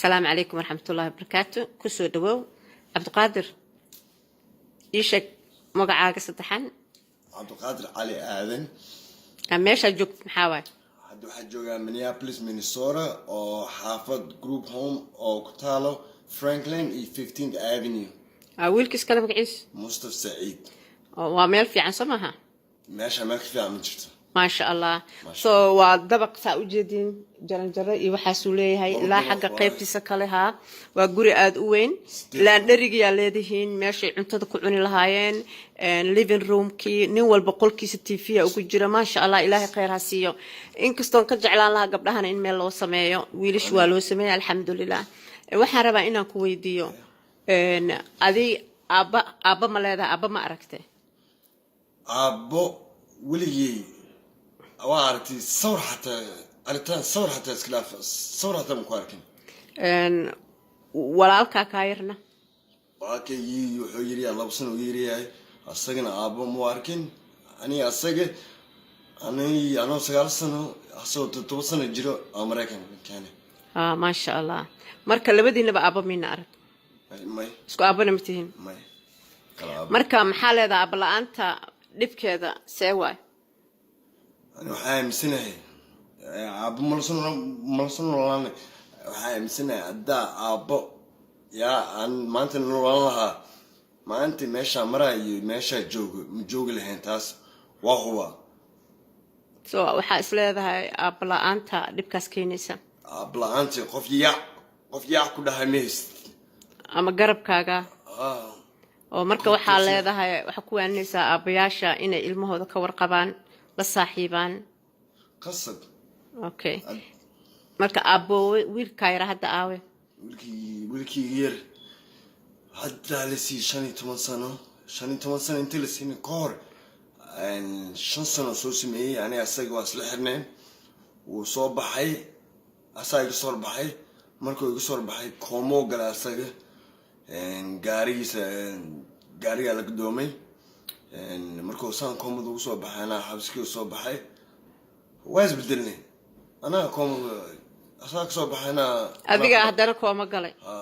Asalaamu calaykum waraxmatullahi wabarakaatu. Kusoo dhawow, Cabdiqaadir. Ii sheeg magacaaga saddexan. Cabdiqaadir Cali Aadan. Meeshaa joogtid maxaa waay? Hadda waxaa joogaa Minneapolis, Minnesota, oo xaafad group home oo ku taalo Franklin iyo 15th Avenue. Wiilka iskale magaciis? Mustaf Saciid. Oo waa meel fiican, soo maaha? Meesha meel ka fiican ma jirto. Maasha Allah. So waa dabaq, saa ujeedin, jaranjaro iyo waxaasuu leeyahay Laba ilaa dabaq xagga waaye. Qeybtiisa kale haa, waa guri aada u weyn. Laundry-giyaa leedihiin, meeshay cuntada ku cuni lahaayeen, living roomkii, nin walba qolkiisa TV ugu jira. Maasha Allah, Ilaahay kheyr ha siiyo. Inkastoon ka jeclaan lahaa gabdhahana in meel loo sameeyo, wiilash waa loo sameeya, alxamdulilah. Waxaan rabaa inaan ku weydiiyo, adi aabba aabba ma leedahay? Aabba ma aragtay? Aabbo weligey waa aragtay sawir, xataa aritaan sawir xataa iska dhaaf, sawir xataa ma ku arkin. Walaalkaa kaa yarna? Walaalkaygii wuxuu yiri 2 sano uu yiriyahay, asagana aabbo mu arkin. Aniga asaga ani anoo 9 sano, asagoo 7 sano jiro oo Maraykanka keenay. Ah, maasha Allah. Marka labadiinaba aabba mayna arag? May. Isku aabbana ma tihin? May, kala aabbo. Marka maxaa leedahay aabba la-aanta dhibkeeda see waay? Ani waxaa aaminsanahay aabbo malaso noolaan. Waxaa aaminsanahay haddaa aabbo yaa aan maanta noolaan lahaa, maanta meeshaa maraa iyo meeshaa joogo ma joogi lahayn. Taas waa hubaa. So waxaa is leedahay aabba la-aanta dhibkaas keenaysa? Aabbo la-aantii qof yaac ku dhahay ma haysid. Ama garabkaaga. Ah. Oo marka waxaa leedahay, waxaa ku waaninaysaa aabbayaasha inay ilmahooda ka warqabaan, la saaxiibaan. Qasab. Okay, marka aabboowe, wiilkaa yara hadda aawe? Wiilkii yar haddaa la siiyey 15 sano. 15 sano intii la siinin ka hor, 5 sano soo sameeyey. Aniga asaga waa isla xirneen. Wuu soo baxay, asaa iga soo horbaxay. Markuu iga soo horbaxay, koomoo gala asaga. Gaarigiisa gaarigaa la gudoomay. Markuu saan koomada ugu soo baxay, anaa xabskii soo baxay, waa isbedelnay. Anaa koomada asaa kasoo baxay, anaa. Adiga haddana kooma galay? Ha.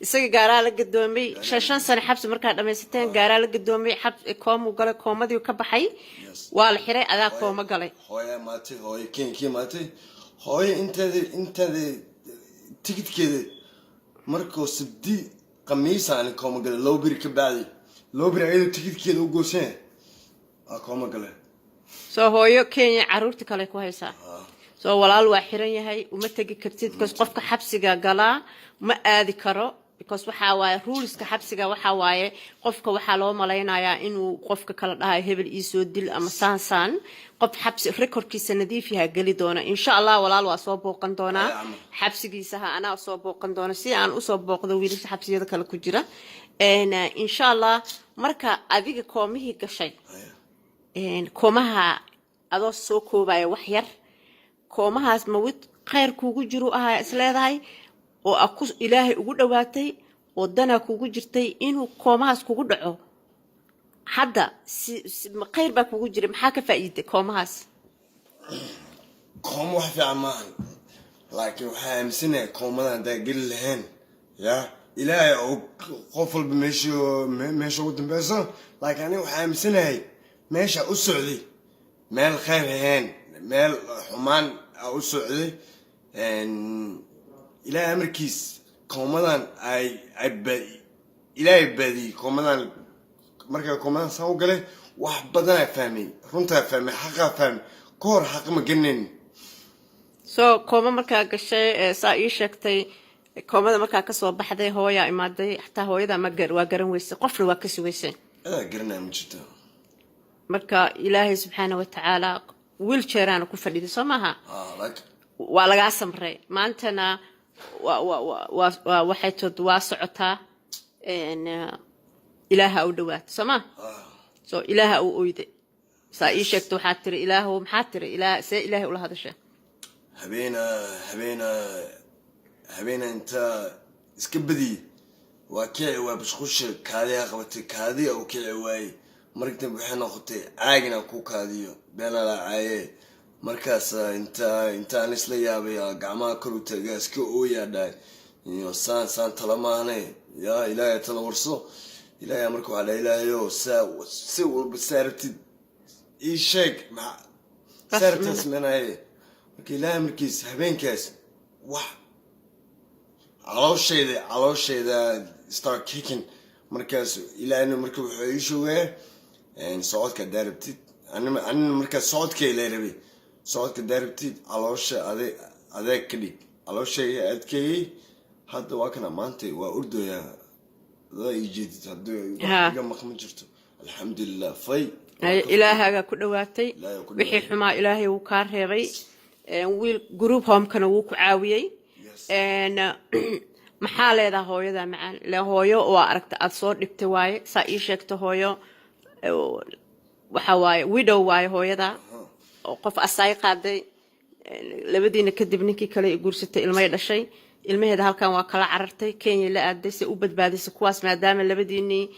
Isaga gaaraa la gadoomay. Shan 5 sano xabsi markaa dhamaysateen, gaaraa la gadoomay, xab koomuu galay, koomadii ka baxay. Yes. Waa la xiray, adaa kooma galay. Hooya maatay, hooyo Kenya maatay. Hooyo inteeda tikidkeeda markuu Sabdi Khamiisa ani kooma galay, 2 beri ka bacdi, 2 beri ayadoo tikidkeeda u gooseen aa kooma galay. Soo hooyo Kenya caruurta kale ku haysaa. Soo walaal waa xiran yahay, uma tegi kartid, because qofka xabsiga galaa ma aadi karo, because waxaa waaye ruleska xabsiga, waxaa waaye qofka waxaa loo malaynayaa inuu qofka kala dhahayo hebel iisoo dil ama saan saan. Qof xabsi recordkiisa nadiif yaha geli doona, insha Allah. Walaal waa soo booqan doonaa. Ay, camal. Xabsigiisa ha anaa soo booqan doona, si aan usoo booqdo wiilasha xabsiyada kale ku jira. Insha Allah. Marka adiga koomihii gashay, koomaha adoo soo koobaya wax yar, koomahaas ma wid khayr kuugu jiru ahaa is leedahay oo a ku Ilaahay ugu dhowaatay oo danaa kugu jirtay inuu koomahaas kugu dhaco? Hadda ma khayr baa kugu jiray? Maxaa ka faa'iiday koomahaas? Kooma wax fiican maahan, laakiin waxaa aaminsanahay koomada haddaa geli lahayn, ya Ilaahay oo qof walba meesha ugu dambeyso. Laakiin aniga waxaa aaminsanahay meesha u socday meel khayr ahayn, meel xumaan a u socday. Ilaahay amarkiis koomadan ay Ilaahay badiyey koomadan. Markaa koomadan saan u galay, wax badanaa fahmay, runtaa fahmay, xaqaa fahmay. Ka hor xaqa ma garanayn. Soo kooma markaa gashay, saa ii sheegtay, koomada markaa kasoo baxday, hooyaa imaaday. Xataa hooyada ma waa garan weysay, qofna waa kasi weysay. Adaa garanaya ma jirto. Marka Ilaahay subxaana wa tacaala, wheelchairaana ku fadhiday, soo maaha? Ah, like. Waa lagaa samray. Maantana waa waxay tood waa socotaa. Ilaaha u dhawaato, soo ma? So Ilaaha u oyday, saa ii sheegta. Waxaad tiri Ilaahu, maxaad tiri Ilaah? See Ilaahay ula hadashay? Habeena intaa iska badiyey, waa kici, waa bashqusha, kaadiyaa qabatay, kaadiya uu kici waayey. Marka dambe waxay noqotay caagina ku kaadiyo, beenalaa caaye. Markaas intaan isla yaabay, gacmaha kor u taagaa, iska ooyaa, dhahay. Iyo saan saan tala maahane, yaa Ilaahay tala warso. Ilaahay marka waxaa dhahay, Ilaahayow, saa si walba saa rabtid ii sheeg, maxaa saa rabtaa samaynaye. Marka Ilaahay markiis habeenkaas wax calooshayda start kicking. Markaas Ilaahayna marka wuxuu ii sheegaya socodka haddaa rabtid. Anina markaas socodka ilaa rabay, socodka haddaa rabtid caloosha adeeg ka dhig. Calooshayga adkeeyey. Hadda waa kana, maanta waa ordoyaa, adaa ii jeedid haddii wax iga maqma jirto, alxamdulilah, fay. Ilaahaagaa ku dhawaatay. Ilaahay ku wixii dhawaatay. Xumaa Ilaahay wuu kaa reebay. Wiil group homekana wuu ku caawiyey. Maxaa leedaha hooyada macaan? Ile hooyo waa aragta aad soo dhibtay waaye, saa ii sheegta. Hooyo waxa waaye widow waaye hooyada, oo qof asaay qaaday. Labadiina kadib ninkii kale i guursatay, ilmay dhashay. Ilmaheeda halkan waa kala carartay, Kenya la aaday se u badbaadisay kuwaas, maadaama labadiinii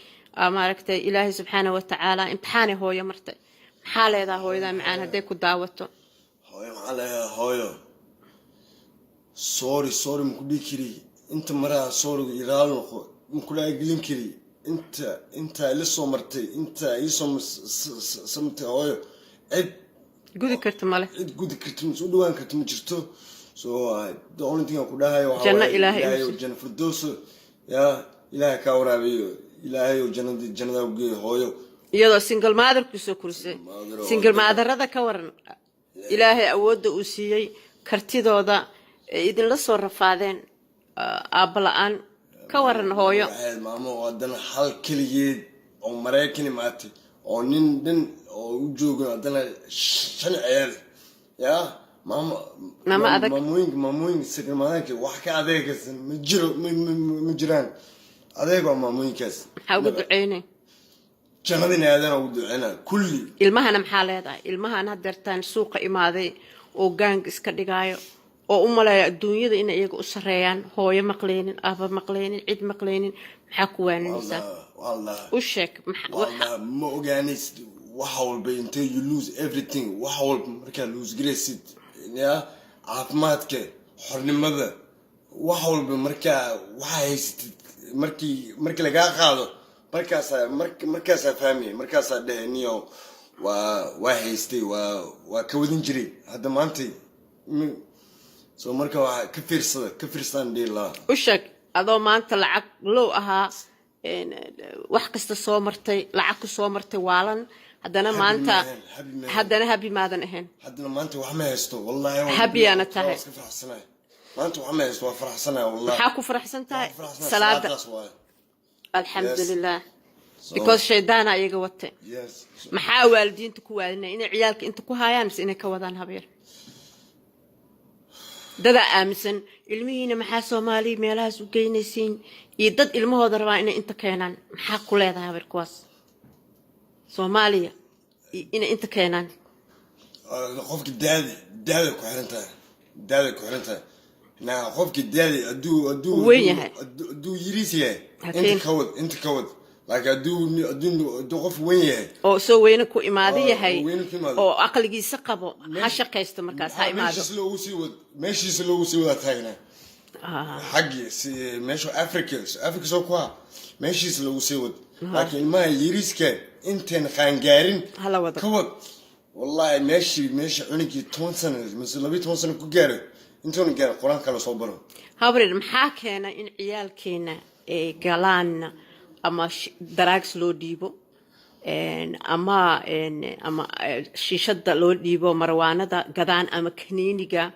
maaragtay Ilaahay subxaana wa tacaala imtixaanay hooyo martay. Maxaa leedaha hooyada macaan hadday ku daawato? Hooyo maxaa leeyahay? Hooyo, sorry, sorry maku dhihi kari. Inta maraha sorryga iraal noqo maku gelin kari. Inta intaa ila soo martay, inta iisoo samtay hooyo, cid gudi karta male. Cid gudi karta mise u dhawaan karta ma jirto. So the only thing aan ku dhahayo waxaa Janno waaye, Ilaahay Ilaahay inuu oo janno firdowso yaa Ilaahay kaa waraabiyo, Ilaahay oo jannada jannadaa u geeyo hooyo. Iyadoo single mother kusoo korisay. Mother oo Single motherada ka waran? Ilaahay awoodda uu siiyey, kartidooda ay idinla soo rafaadeen, aabba la-aan, ka waran hooyo? Waxay maamo oo haddana hal keligeed oo Maraykan imaatay oo nin dhan oo u joogo, haddana shan ciyaal yaa maamo. Maamo adag. Maamooyinka single motherka wax ka adeegaysan ma jiro, ma jiraan. Adeeg waa maamooyinkaas. Maxaa ugu duceynay? Jannadina aadana ugu duceynaa kulli. Ilmahana maxaa leedahay? Ilmahan hadeertaan suuqa imaaday oo gang iska dhigaayo oo u maleeya adduunyada inay iyaga u sareeyaan, hooyo maqlaynin, aaba maqlaynin, cid maqlaynin, maxaa ku waaninaysaa? Wallah. U sheeg Wallah, ma ogaanaysid wax walba until you lose everything. Wax walba markaa lose garaysid, ya caafimaadka, xornimada, wax walba markaa waxaa haysatid markii lagaa qaado, markaasaa fahmaya, markaasaa dhehe, niyo waa haystay, waa ka wadan jiray. Hadda maanta so marka waa ka fiirsada, ka fiirsadaan dhihi lahaa. U sheeg adoo maanta lacag low ahaa, wax kasta soo martay, lacag ku soo martay waalan, haddana Happy maanta maahan, happy maahan. Haddana happy maadan ahayn. Haddana maanta wax ma haysto, wallahi. Happy aana tahay. Waa iska faraxsanahay maanta. Wax ma haysto, waa faraxsanahay, wallahi. Maxaa ku faraxsan tahay? Waan faraxsanahay. Salaada. Salaadaas waaye. Alxamdulilah. So, because shaydaana iyaga watay. Yes. Maxaa waalidiinta ku waadinaya? Inay ciyaalka inta ku haayaan mise inay ka wadaan? Habeer dadaa aaminsan ilmihiina maxaa Soomaaliya meelahaas u geynaysiin, iyo dad ilmahooda rabaa inay inta keenaan, maxaa ku leedahay habeer kuwaas Soomaaliya inay inta keenaan? Qofka daada ku xiran tahay, daada ku xiran tahay. Naa qofka daadi hadduu Weyn yahay. Hadduu yiriis yahay, Ha inta keen. ka wad, inta ka wad. Laakiin hadduu qof weyn yahay oo soo weyne ku imaado oo yahay, weyne ku imaado. Oo aqligiisa qabo, ha shaqaysto markaas, ha imaado. Meeshiis loogu sii wad, meeshiisa loogu sii wadaa taagnaa. Xaggi si meesha Africa soo ku ha, meeshiisa loogu sii wad. Laakiin ilmaha yiriiska intaan qaangaarin Hala wado. ka wad, wallahi. Meeshii cunugii 10 sano mise 12 sano ku gaaro, intuuna gaarin Qur-aanka la soo baro. Habrir, maxaa keena in ciyaalkeena ay galaan ama drugs loo dhiibo, ama shiishada loo dhiibo, marwaanada gadaan ama kaniiniga?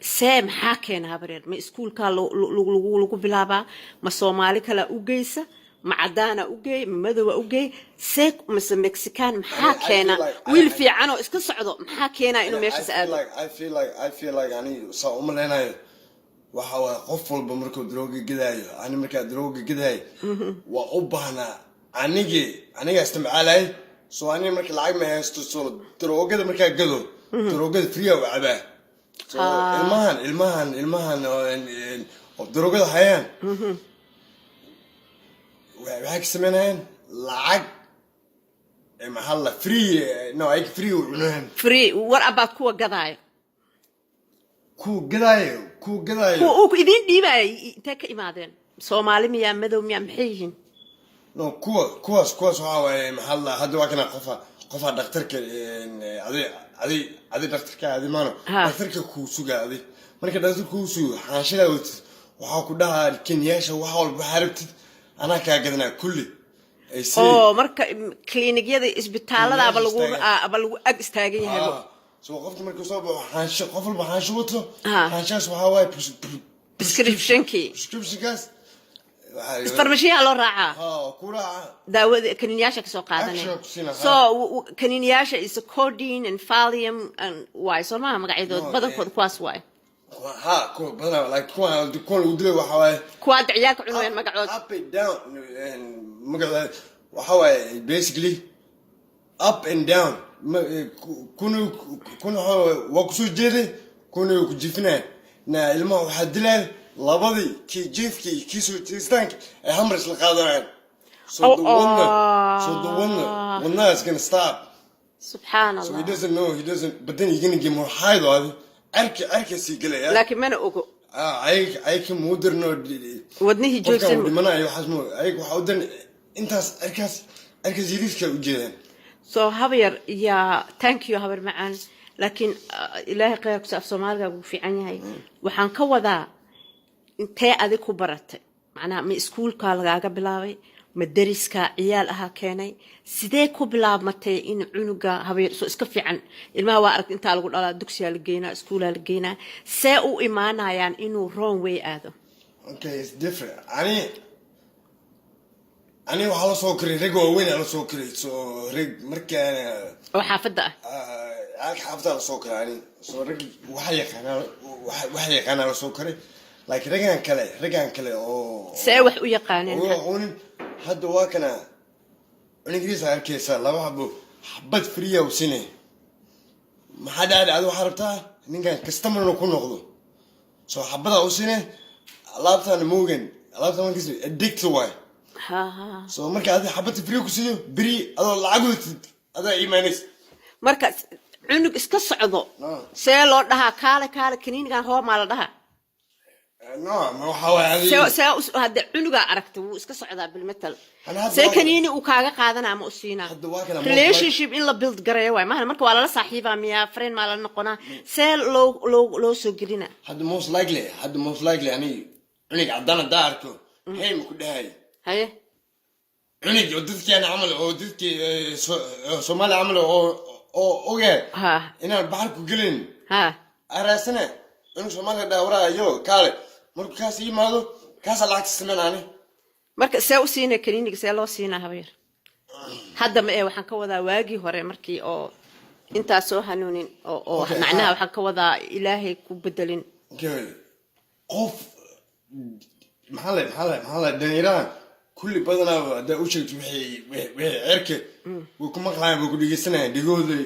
See maxaa keena, habreer? Ma iskuulkaa lagu bilaabaa? Ma Soomaali kalaa u geysa? Ma cadaana u geey? Ma madowa u geey? See mise Mexican? Maxaa I keena? feel like Wiil fiican oo iska socdo, maxaa keenaa inuu meeshaas I feel aado? like I feel like I feel like ani saa uma leenayo. Waxa waaye, qof walba markuu darooga gadaayo, ani markaa darooga gadaayo waa u baahnaa. Anigaa isticmaalay. So aniga marka lacag ma haysto, so daroogada markaa gado, daroogada free u cabaa. So ilmahan oo daroogada hayaan waxay ka sameynayaan lacag, maxaa la free, no, ay free u cunaan. Free. War abaad kuwa gadaayo? Kuwa gadaayo, kuwa gadaayo. Kuwa uu idiin dhiibaayay intee ka imaadeen? Soomaali miyaa, madow miyaa, maxay yihiin? No, kuwaas waxaa waaye, maxaa la, hadda waa kana qofa dhakhtarka, adi dhakhtarka adi maano. Dhakhtarka kuu sugaa adi. Marka dhakhtarka kuu sugo, xaanshadaa watid, waxaa ku dhahaa kenyaasha wax walba waxaa rabtid anaa kaa gadanaa kulli ay sii. Oo marka kliinigyada, isbitaaladaaba lagu Istaagan. aba lagu ag istaagan yahay. So qofka markuu soo baxo, xaansho, qof walba xaansho wato. Xaanshahaas waxaa waaye prescriptionkii. Prescriptionkaas Farmashiyaha loo raacaa. Ha, ku raaca. Daawada kaniiniyaasha kasoo qaadanaya. Action ku siina, ha. So kaniiniyaasha is codeine and Valium and waay, soo maaha magacyadood? No, Badankood kuwaas waay. Ha, kuwa badanaa, like kuwan lagu dilay waxaa waaye Kuwa hadda ciyaalka cunayaan magacood? Up and down magacooda waxaa waaye basically up and down. Kuna waxaa waaye waa kusoo jeeday, kuna way ku jiifinayaan na ilmaha waxaa dilayaan labadii, kii jiifkii iyo kii soo jeestaanka ay hamar isla qaadanayaan. So Oh, the one oh. so the one one is gonna stop. Subxaan So he Allah. doesn't know, he doesn't, but then you're gonna get more high though. Adi arka sii gelaya. Laakiin mana ogo. Ah, ayag muu dirno. Wadnihii Qofkan joogsan. uu dhimanayo waxaas mu ayag waxaa u diran intaas arkaas yariiska u jeedaan. So habayar yaa, thank you habar macaan, laakiin Ilaahay khayrkusa, af Soomaaliga ugu fiican yahay. Waxaan ka wadaa, intee adig ku baratay? Macnaha, ma iskuulkaa lagaaga bilaabay, ma deriskaa ciyaal ahaa keenay? Sidee ku bilaabmatay in cunuga habayar soo iska fiican? Ilmaha waa aragta, intaa lagu dhalaa, dugsiyaa la geynaa, iskuulaa la geynaa, see u imaanayaan inuu wrong way aado? Okay, it's different. Ani waxaa la soo koray rag waaweyn aa la soo koray. So rag markaan Oo xaafadda ah. Ag xaafadda la soo koray ani. So rag waxa yaqaanaa la soo koray. Laakiin raggan kale oo See wax u yaqaaneen? Oo aqoonin. Hadda waa kana cunugriisa arkaysa, laba xabo, xabad free u sinay. Maxaa dhacday? Adi waxaa rabtaa ninkan customerna ku noqdo, so xabadaa u sinay. Alaabtaana moogan, alaabta markas addict waay. Ha ha. So marka adi xabadta free ku siiyo, beri adoo lacag wadatid adaa imaanaysa. Marka cunug iska socdo, see loo dhahaa "Kaale, kaale, kaniinigan hoomaa" la dhahaa? No, ma waxaa waay adi See hadde cunugaa aragta wuu iska socdaa bilmetal. Ana hadda See kaniini uu kaaga qaadana ama u siinaa? Hadda waa kana Relationship in la build gareeyo waay maana. Marka waa lala saaxiibaa miyaa, friend maa lala noqonaa? See loo soo gelina? Hadda most likely ani cunug caddaan haddaa arko, "Hey," ma ku dhahay. Haye. Cunug oo dadkeena camal, oo dadkii Soomaali camal oo ogaa inaan baxar ku gelin araasane cunug Soomaaliga dhaa, "Waraa yo, kaale." Markuu kaas yimaado, kaasaa lacagta sameyn ani. Marka see u siinay kaniiniga? See loo siinaa habayar? Hadda ma ee, waxaan ka wadaa waagii hore, markii oo intaa soo hanuunin oo macnaha waxaan ka wadaa Ilaahay ku bedelin. Okay, qof maxaa le dhalinyarahan kulli badanaaba haddaa u sheegto wixii cerka, way ku maqlayaan, way ku dhegeysanayaan, dhegahooda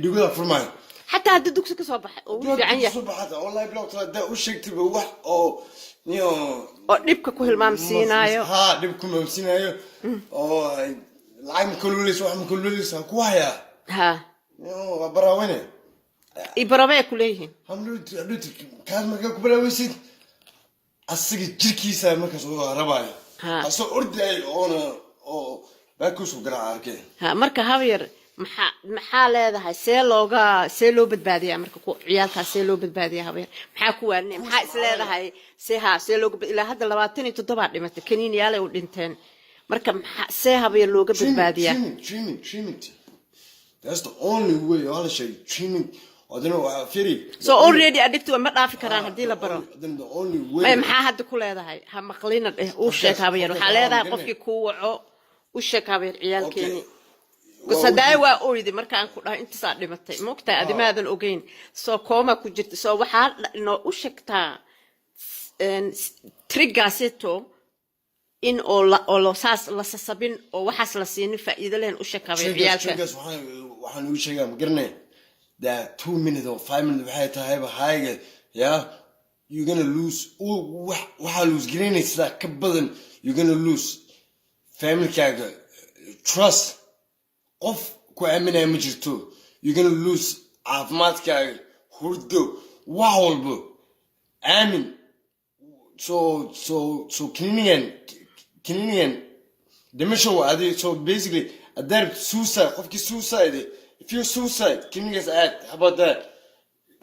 dhegooda furmaayo. Xataa haddii dugsi ka soo baxay oo uu fiican yahay? Soo baxata, wallahi bilow tala, haddaa u sheegtayba wax oo niyo Oo dhibka ku hilmaamsiinaayo. Ha, dhib ku hilmaamsiinaayo, oo lacag ma kaluleysa, wax ma kaluleysa ku hayaa. Niyo waa baraawene. Ibarabay ku leeyihiin. Hamdhuti kaas markaa ku baraaweysid, asaga jirkiisa markaas uu rabaayo. Asoo ordaay oona oo baakuusu garaaca arkay. Ha, marka habyar, maxaa leedahay? See loo badbaadiyaa marka ku ciyaalkaas? See loo badbaadiyaa habyar? Maxaa ku waaninay? Maxaa is leedahay? See ha see looga ilaa hadda 27 dhimatay, kaniiniyaalay u dhinteen. Marka maxaa, see habyar looga badbaadiyaa? Treatment, treatment, treatment. That's the only way. Waa la sheegay treatment. Adina waa firi. So already addict ma dhaafi karaan haddii la baro? Then the only way. May, maxaa hadda ku leedahay? Ha maqlina dheh, uu sheeg habayar. Waxaa leedahay qofkii kuu waco, u sheeg habayar ciyaalkeeni. Sadaay waa oydi markaan ku dhahay intaasaa dhimatay, maogtahay? Adi maadan ogeyn, soo kooma ku jirta. Soo waxaa noo u sheegtaa trigaaseto in oo saas la sasabin oo waxaas la siinin, faa'iido lehen u sheeg habayar ciyaalka. Sheegaas waxaan ugu sheegaa, ma garanay, that 2 minutes or 5 minutes waxay tahayba hayga, yeah, you're gonna lose. Waxaa lose garaynaysaa ka badan. You're gonna lose familykaaga trust, qof ku aaminaya ma jirto. You're gonna lose caafimaadkaaga, hurdo, wax walbo. Aamin. So kaniinigan dhimasho waa adi. So basically, haddaa rabtid suicide, qofkii suicide, if you're suicide, kaniinigaas aad. How about that?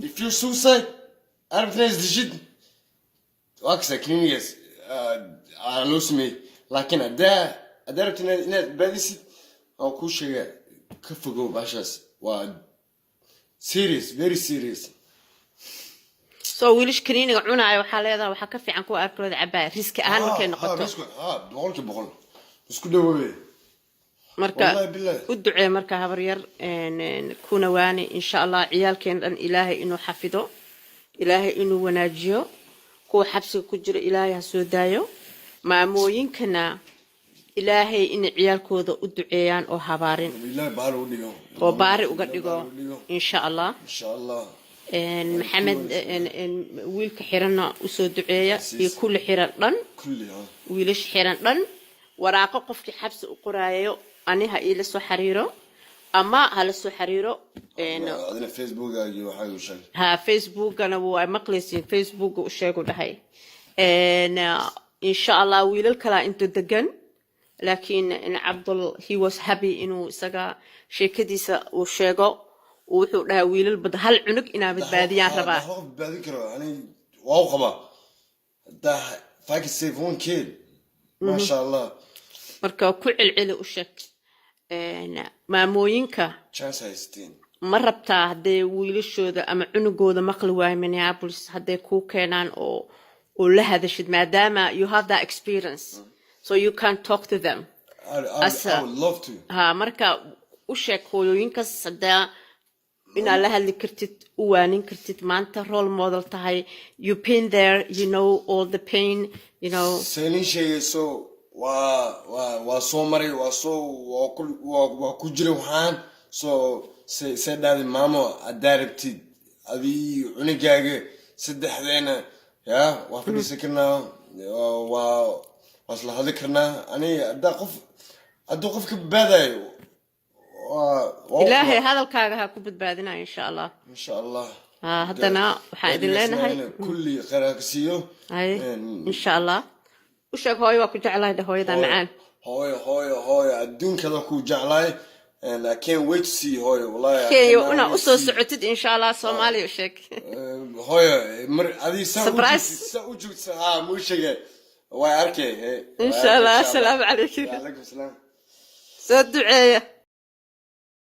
If you're suicide, aad rabtid inaad isdishid, waa kasa kaniinigaas aa loo sameeyey. Laakiin haddaa rabtid inaad badbaadisid, waa kuu sheega, ka fogow baashaas. Waa serious, very serious. So wiilash kaniiniga cunaayo waxaa leedahay waxaa ka fiican kuwa alkolada cabaya, risk ahaan markay noqoto. 100% isku dhawoobe. Marka Wallahi billahi. u ducee marka habar yar, kuna waani. Insha Allah ciyaalkeena dhan Ilaahay inuu xafido, Ilaahay inuu wanaajiyo, kuwa xabsiga ku jira Ilaahay ha soo daayo, maamooyinkana Ilaahay inay ciyaalkooda u duceeyaan oo habaarin. Ilaahay baari u dhigo. Oo baari uga dhigo. Baari u dhigo. Insha Allah. Insha Allah. Maxamed, wiilka xiranna usoo duceeya iyo kulli xiran dhan. Kulli ha. Wiilasha xiran dhan, waraaqo qofkii xabsi u qoraayo ani ha iila soo xiriiro ama hala soo xiriiro. Adina Facebookaagi waxaa igu sheeg. Ha, Facebookana waa maqlaysiin, Facebooka u sheegu dhahay. Insha Allah wiilal kalaa inta degan, laakiin Cabdul, he was happy inuu isaga sheekadiisa uu sheego. Wuxuu dhahaa wiilal bad hal cunug inaa badbaadiyaan rabaa. Qof badbaadin karo ani waa u qabaa. Haddaa, if I could save one kid, masha Allah. Marka ku celceli, u sheeg maamooyinka. Chance haysatiin. Ma rabtaa hadday wiilashooda ama cunugooda maqli waayo Minneapolis, hadday kuu keenaan oo la hadashid, maadaama you have that experience, so you can talk to them? I would love to. Ha, marka u sheeg hooyooyinkaas haddaa inaad la hadli kartid, u waanin kartid, maanta role model tahay. You been there, you know all the pain. Seelin sheegayso, waa soo maray, waa soo waa ku waa ku jiray. Waxaan soo se dhahday, maamo, haddaa rabtid adii cunugaaga saddexdeena ya waa fadhiisan karnaa, waa isla hadli karnaa. Ani haddaa qof, hadduu qof ka badbaadayo, waa Ilaahay hadalkaaga ha ku badbaadinaya, insha Allah. Insha Allah. Ha, haddana waxaan idin leenahay kulli khayr ha ka siiyo. Hay, insha Allah. U sheeg hooyo waa ku jeclahay dhe, hooyada macaan. Hooyo, hooyo, hooyo, adduunkada ku jeclahay and I can't wait to see you, hooyo, wallahi I Kenya cannot inaa wait to usoo see you. socotid, insha Allah. Soomaaliya u sheeg. Hooyo, mar adii saa u Surprise. joogtid, saa u joogtid, ha muu sheege, way arkay, hey. Insha Allah. Asalaamu calaykum. Calaykum salaam. Soo duceeya.